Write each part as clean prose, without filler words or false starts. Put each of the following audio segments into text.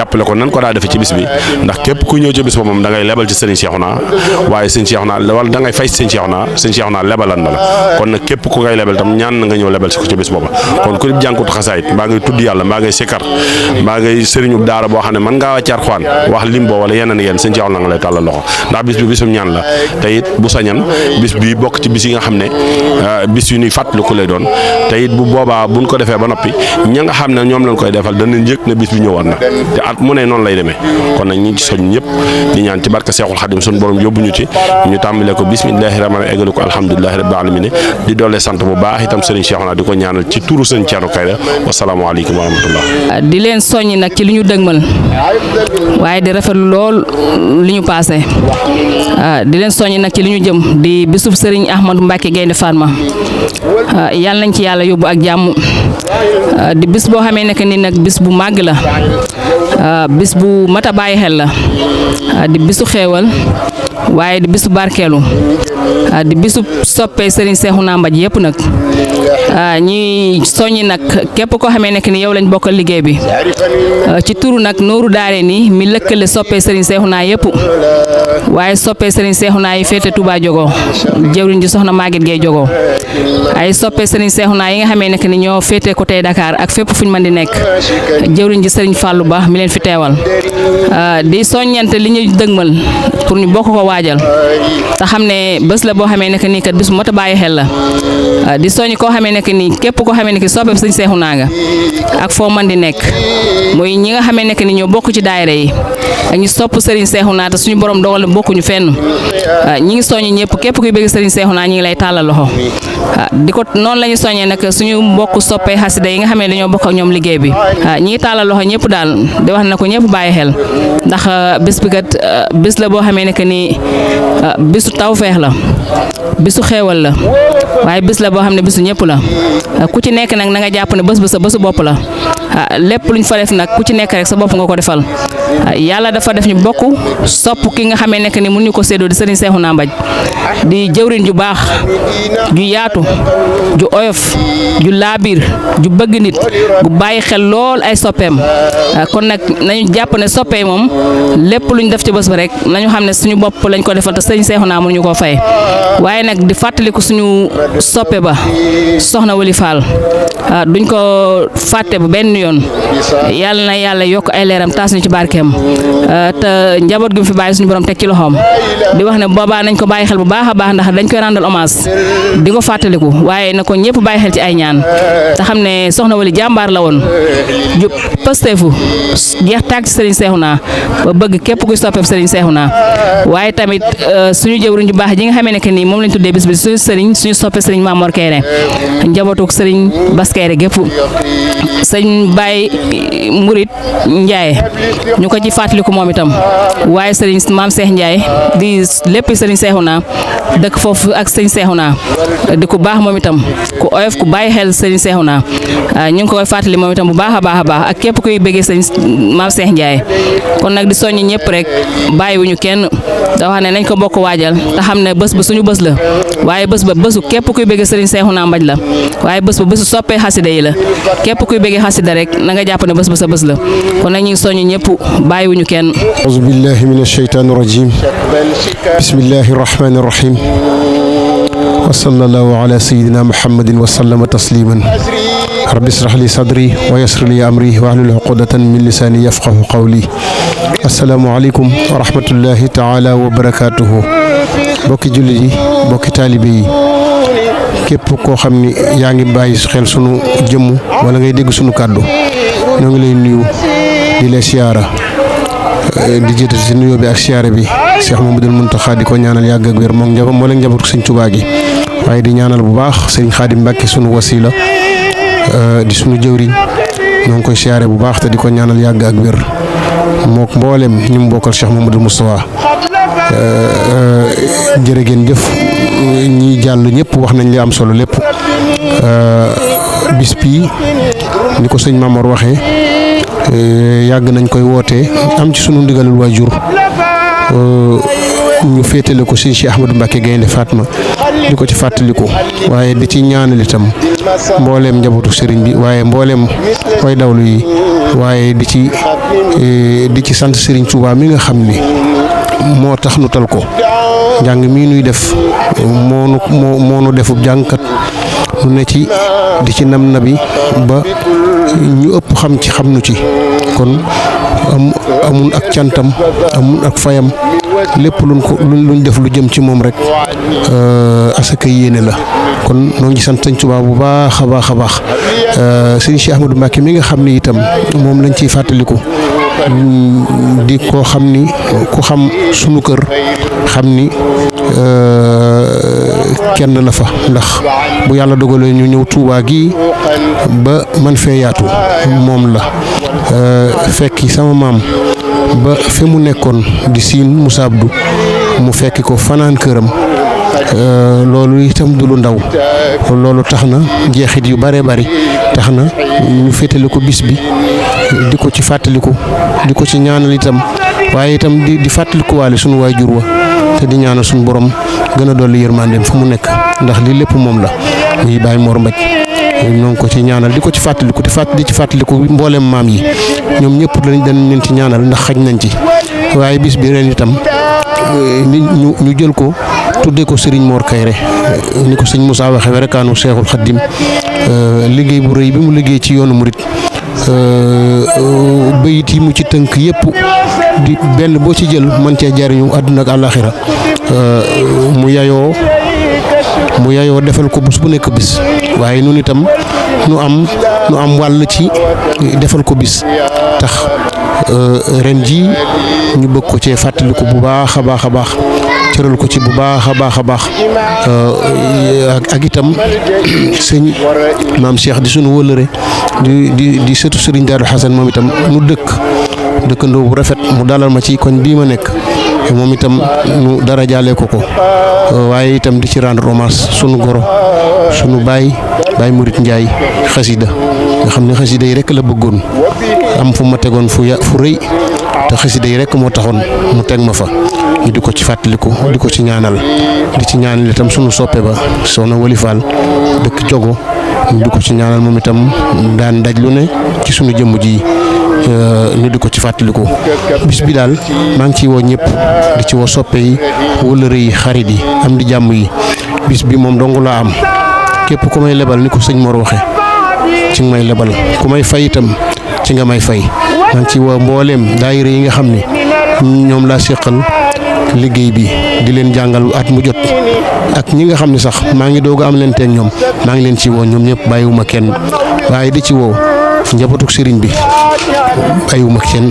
jàppale ko nan ko daa defee ci bis bi ndax képp ku ñëw ci bis ba moom da ngay lebal ci sëriñ Cheikhouna waaye sëriñ Cheikhouna wala da ngay fay sëriñ Cheikhouna lebalan na la kon nag képp ku ngay lebal tam ñaan na nga ñëw lebal si ko ci bis booba kon ku di jànkut xasaayit mbaa ngay tudd yàlla mbaa ngay sikkar mbaa ngay sëriñu daara boo xam ne mën ngaa wàcc Alxuraan wax lim boo wala yeneen sëriñ Cheikhouna nga lay tàllal loxo ndax bis bi bisum ñaan la te it bu sañan bis bi bokk ci bis yi nga xam ne bis yu ñuy fàttaliku lay doon te it bu boobaa buñ ko defee ba noppi ña nga xam ne ñoom lañ koy defal danañ yëg ne bis bi ñëwoon na te at mu ne noonu lay demee kon nag ñi ngi ci soñ ñëpp di ñaan ci barke Seexul Xadim suñu borom yóbbu ñu ci ñu tàmbale ko bismillahi rahmaani rahim eggalu ko alhamdulilahi rabbil alamin di doole sant bu baax itam Serigne Cheikhouna di ko ñaanal ci turu Serigne Thierno Kayra wasalaamaaleykum wa rahmatullah di leen soññ nag ci li ñu dëgmal waaye di rafetlu lool li ñu paase di leen soññ nag ci li ñu jëm di bisub Serigne Ahmadou Mbacké Gaynde Fatma yàlla nañ ci yàlla yóbbu ak jàmm di bis boo xamee ne que ni nag bis bu màgg la bis bu mat a bàyyi xel la di bisu xeewal waaye di bisu barkeelu di bisu soppee Serigne Cheikhouna Mbaj yëpp nag ñi soññi nag képp koo xamee ne que ni yow lañ bokkal liggéey bi ci turu nag Nooru Daare ni mi lëkkale soppee Serigne Cheikhouna yëpp waaye soppee Serigne Cheikhouna yi féete Touba Jogo jëwriñ ji soxna Maguette Gueye Jogo ay soppee Serigne Cheikhouna yi nga xamee ne que ni ñoo féete côté Dakar ak fépp fu ñu mën di nekk jëwriñ ji Serigne Fallou Ba mi leen fi teewal di soññante li ñu dëgmal pour ñu bokk ko waajal te xam ne bés la boo xamee ne que nii kat bis bu mot a bàyyi xel la di soññ koo xamee ne que nii képp koo xamee ne que soppeeku Serigne Cheikhouna nga ak foo mën di nekk muy ñi nga xamee ne que ni ñoo bokk ci daayira yi ak ñu sopp Serigne Cheikhouna te suñu borom dogal bokkuñu fenn ñi ngi soññ ñëpp képp kuy bëgg Serigne Cheikhouna ñi ngi lay tàllal loxo di ko noonu la ñu soññee nag suñu mbokk soppee xasida yi nga xam ne dañoo bokk ak ñoom liggéey bi ñi ngi tàllal loxo ñëpp daal di wax na ko ñëpp bàyyi xel ndax bis bi kat bis la boo xamee ne que ni bisu tawfeex la bisu xeewal la waaye bis la boo xam ne bisu ñëpp la ku ci nekk nag na nga jàpp ne bés ba sa bésu bopp la lépp luñ fa def nag ku ci nekk rek sa bopp nga ko defal yàlla dafa def ñu bokk sopp ki nga xamee nekk ni mun ñu ko séddoo di Serigne Cheikhouna Mbaj di jëwriñ ju baax ju yaatu ju oyof ju laabiir ju bëgg nit gu bàyyi xel lool ay soppeem kon nag nañu jàpp ne soppee moom lépp luñ def ci bés ba rek nañu xam ne suñu bopp lañ ko defal te Serigne Cheikhouna mënuñu koo fay waaye nag di fàttaliku suñu soppe ba soxna Wali Fall duñ ko fàtte bu benn yoon yàlla na yàlla yokk ay leeram taas ñu ci barkeem te njaboot gi mu fi bàyyi suñu borom teg ci loxoom di wax ne boobaa nañ ko bàyyi xel bu baax a baax ndax dañ koy rendre hommage di ko fàttaliku waaye na ko ñëpp bàyyi xel ci ay ñaan te xam ne soxna Wali jàmbaar la woon ju pësteefu jeex tàgg ci Serigne Cheikhouna ba bëgg képp kuy soppeeb Serigne Cheikhouna waaye tamit suñu jëwriñ ju baax ji nga xamee ne que nii moom lañ tuddee bis bi suñu Serigne suñu soppe Serigne Mamor Kéré njabootuk Serigne Bass Kéré gépp sëñ Baye Murit Ndiaye ñu ko ci fàttaliku moom itam waaye Serigne Maam Cheikh Ndiaye di lépp Serigne Cheikhouna dëkk foofu ak Serigne Cheikhouna di ku baax moom itam ku oyof ku bàyyi xel Serigne Cheikhouna ñu ngi koy fàttali moom itam bu baax a baax a baax ak képp kuy bëggee Serigne Maam Cheikh Ndiaye kon nag di soññ ñëpp rek bàyyiwuñu kenn da wax ne nañ ko bokk waajal te xam ne bés ba suñu bés la waaye bés ba bésu képp kuy bëggee Serigne Cheikhouna Mbaj la waaye bés ba bésu soppee xasida yi la képp kuy bëggee xasida rek na nga jàpp ne bés ba sa bés la kon nag ñu ngi soññ ñëpp bàyyiwuñu kenn auzu billahi min asheytaani rajim bismillahi rahmani rahim wa sallallahu ala sayidina muhammadin wa sallama tasliman rabbi israh li sadri wa yassir li amri wahlul uqdatan min lisani yafqahu qawli assalaamu aleykum wa rahmatullahi taala wa barakatuhu bokki jullit yi bokki taalibe yi képp koo xam ni yaa ngi bàyyi xel sunu jëmm wala ngay dégg sunu kàddu ñoo ngi lay nuyu di la siyaara di jiital si nuyoo bi ak siyaare bi Cheikh Mamadou Mountakha di ko ñaanal yàgg ak wér moom moo leen njabootu Sëñ Tuubaa gi waaye di ñaanal bu baax Sëñ Xaadim Mbàkke sunu wasila di sunu jëwriñ ñoo ngi koy siyaare bu baax te di ko ñaanal yàgg ak wér mook mboolem ñi mu bokkal Cheikh Mamadou Moustapha jërë ngeen jëf ñi jàll ñëpp wax nañ li am solo lépp bis bii ni ko sëñ Mamor waxee yàgg nañ koy wootee am ci sunu ndigalul waajur ñu féetale ko sëñ Cheikh Ahmadou Mbacké Gaynde Fatma di ko ci fàttaliku waaye di ci ñaanal itam mbooleem njabootu sëriñ bi waaye mbooleem way dawlu yi waaye di ci sant sëriñ Touba mi nga xam ni moo tax nu tal ko njàng mii nuy def moo nu defub jàngkat nu ne ci di ci nam nabi ba ñu ëpp xam nu ci kon amul ak cantam amul ak fayam lépp luñ def lu jëm ci moom rek asaka yéene la kon noo ngi sant sëñ Tuubaa bu baax a baax a baax sëñ Cheikh Ahmadou Mbacké mi nga xam ni itam moom lañ ciy fàttaliku di koo xam ni ku xam sunu kër xam ni kenn la fa ndax bu yàlla dogalee ñu ñëw Touba gi ba man fee yaatu moom la fekki sama maam ba fi mu nekkoon di siin Moussa Abdou mu fekki ko fanaan këram loolu itam du lu ndaw loolu tax na jeexit yu bare bari tax na ñu féetale ko bis bi di ko ci fàttaliku di ko ci ñaanal itam waaye itam di fàttalikuwaale sunu waajur wa te di ñaanal suñu borom gën a dolli yërmandeem fa mu nekk ndax lii lépp moom la muy Baye Mor Mbaj ñoo ngi ko ci ñaanal di ko ci fàttaliku di ci fàttaliku mboolem maam yi ñoom ñëpp dañ leen ci ñaanal ndax xaj nañ ci waaye bis bi ren itam ñu jël ko tuddee ko Serigne Mor Kayre ni ko sëñ Moussa waxee werekaanu Cheikhul Khadim liggéey bu rëy bi mu liggéey ci yoonu murit bayit yi mu ci tënk yëpp di benn boo ci jël mën cee jariñu àdduna ak àllaaxira mu yayoo defal ko bés bu nekk bis waaye nun itam nu am wàll ci defal ko bis tax ren ji ñu bëgg ko cee fàttaliku bu baax a baax a baax cëral ko ci bu baax a baax a baax ak itam sëñ maam Cheikh di sunu wëllëre di sëtu Sëriñ Daaru Xasan moom itam nu dëkkandoo bu rafet mu dalal ma ci koñ bii ma nekk moom itam nu dara jaale ko waaye itam di ci rendre hommage sunu goro sunu baay Murit Njaay xasida nga xam ne xasida yi rek la bëggoon am fu ma tegoon fu rëy te xasida yi rek moo taxoon mu teg ma fa ñu di ko ci fàttaliku di ko ci ñaanal di ci ñaanal itam sunu soppe ba soxna Wali Fall dëkk Jogo ñu di ko ci ñaanal moom itam daan daj lu ne ci sunu jëmm ji ñu di ko ci fàttaliku bis bi daal maa ngi ciy woo ñëpp di ci woo soppe yi wëllëre yi xarit yi am di jàmm yi bis bi moom dong laa am képp ku may lebal ni ko sëñ Mor waxe ci nga may lebal ku may fay itam ci nga may fay maa ngi ciy woo mbooleem daayira yi nga xam ne ñoom laa séqal liggéey bi di leen jàngal at mu jot ak ñi nga xam ne sax maa ngi doog a am leen teeg ñoom maa ngi leen ci woo ñoom ñëpp bàyyiwuma kenn waaye di ci woo njabootuk sëriñ bi bàyyiwuma kenn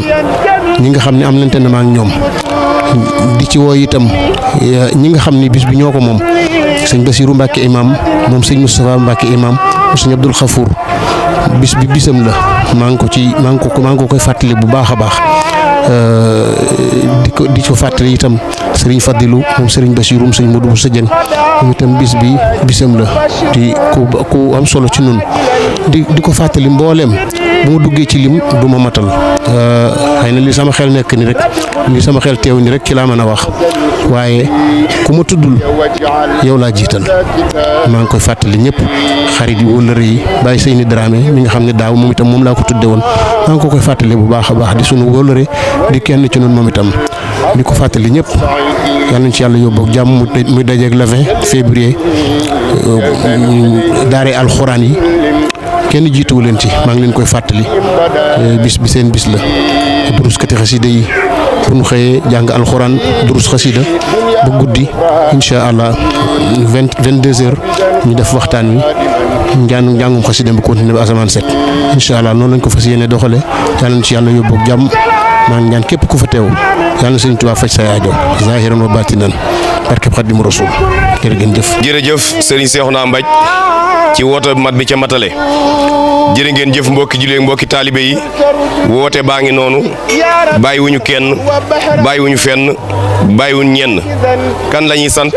ñi nga xam ne am leen te ne maa ngi ñoom di ci woo itam ñi nga xam ni bis bi ñoo ko moom sëñ Bassirou Mbacke imam moom sëñ Moustapha Mbacke imam sëñ Abdoul Khafour bis bi bisam la maa ngi ko koy fàttali bu baax a baax di ko fàttali itam sëriñ Fadilou moom sëriñ Bassirou moom sëñ Modou Boussa Dieng moom itam bis bi bisam la di ku am solo ci nun di ko fàttali mbooleem bu ma duggee ci lim du ma matal xëy na li sama xel nekk ni rek li sama xel teew ni rek ci laa mën a wax waaye ku ma tuddul yow laa jiital maa ngi koy fàttali ñëpp xarit yi wëllëre yi bàyyi Seyni Dramé mi nga xam ne daaw moom itam moom laa ko tudde woon maa ngi ko koy fàttali bu baax a baax di sunu wëllëre di kenn ci noonu moom itam di ko fàttali ñëpp yal nañ ci yàlla yóbbu ak jàmm muy dajeeg le 20 février daare alxuraan yi kenn jiituwu leen ci maa ngi leen koy fàttali bis bi seen bis la duruskati xasida yi bu ñu xëyee jàng alxuraan durus xasida ba guddi incha allah 22 heures ñu def waxtaan wi njàngum xasida bi continué ba asamaan set incha allah noonu lañ ko fas yéene doxale yàlla na ci yàlla yóbbu ak jàmm maa ngi ñaan képp ku fa teew yàlla na Sëriñ Tuubaa faj say aajo zahiran wa batinan barkeb Xaadimu Rasuul jërë ngeen jëf. jërëjëf Serigne Cheikhouna Mbaj ci woote mat bi ca matale jërë ngeen jëf mbokki jullit mbokki taalibe yi woote baa ngi noonu bàyyiwuñu kenn bàyyiwuñu fenn bàyyiwuñu ñenn kan la ñuy sant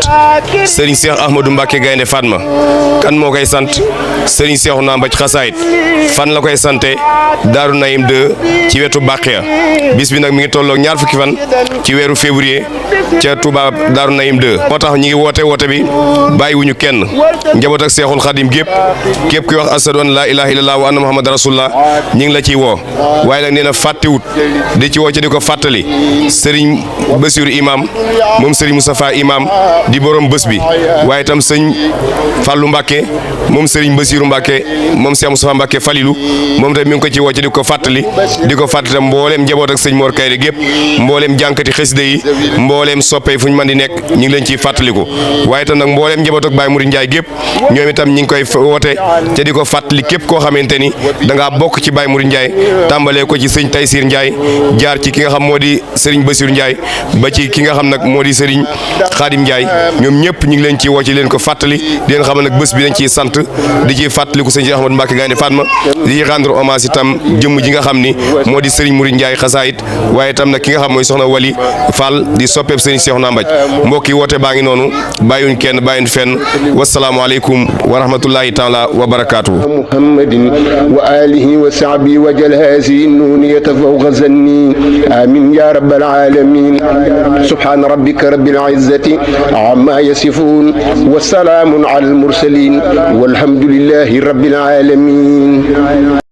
Serigne Cheikh Ahmadou Mbacké Gaynde Fatma kan moo koy sant Serigne Cheikhouna Mbaj xasaayit fan la koy sante Daaru Naïm 2 ci wetu Baqiya bis bi nag mi ngi tolloog ñaar fukki fan ci weeru février ca Touba Daaru Naïm 2 moo tax ñi ngi woote bi bàyyiwuñu kenn njaboot ak Seexul Xadim gépp képp kuy wax ashadu an laa ilaaha illallaah wa anna muhammad rasulullah ñi ngi la ciy woo waaye nag nee na fàttewut di ci woo ca di ko fàttali Serigne Bassirou imam moom Serigne Moustapha imam di borom bés bi waaye itam sëñ Fallou Mbacké moom Serigne Bassirou Mbacké moom Cheikh Moustapha Mbacké Falilou moom tamit mi ngi ko ci woo ca di ko fàttali tam mbooleem njaboot ak sëñ Mor Kayre gépp mbooleem jànkati xasida yi mbooleem soppe fu ñu mën di nekk ñu ngi leen ciy fàttaliku waaye itam nag mbooleem njaboot ak Baye Mouride Ndiaye gépp ñoom itam ñi ngi koy woote ca di ko fàttali képp koo xamante ni da ngaa bokk ci Baye Mouride Ndiaye tàmbalee ko ci sëñ Taysir Ndiaye jaar ci ki nga xam moo di Serigne Bassirou Ndiaye ba ci ki nga xam nag moo di Serigne Khadim Ndiaye ñoom ñëpp ñu ngi leen ciy woo ci leen ko fàttali di leen xamal nag bés bi dañ ciy sant di ciy fàttaliku sëñ Cheikh Ahmadou Mbacké Gaynde Fatma di rendre hommage itam jëmm ji nga xam ni moo di Serigne Mouride Ndiaye xasaayit waaye itam nag ki nga xam mooy soxna Wali Fall di soppeeb Serigne Cheikhouna Mbaj mbokk yi woote baa ngi noonu bàyyuñ kenn bàyyuñ fenn wasalaamualeykum wa rahmatullahi taala wa barakaatuhu muhammadin wa alihi wa sahbihi wa jal hazihi nuniyata fawqa zanni amin ya rabbal alamin subhana rabbika rabbil izzati amma yasifun wa salamun ala al mursalin walhamdulillahi rabbil alamin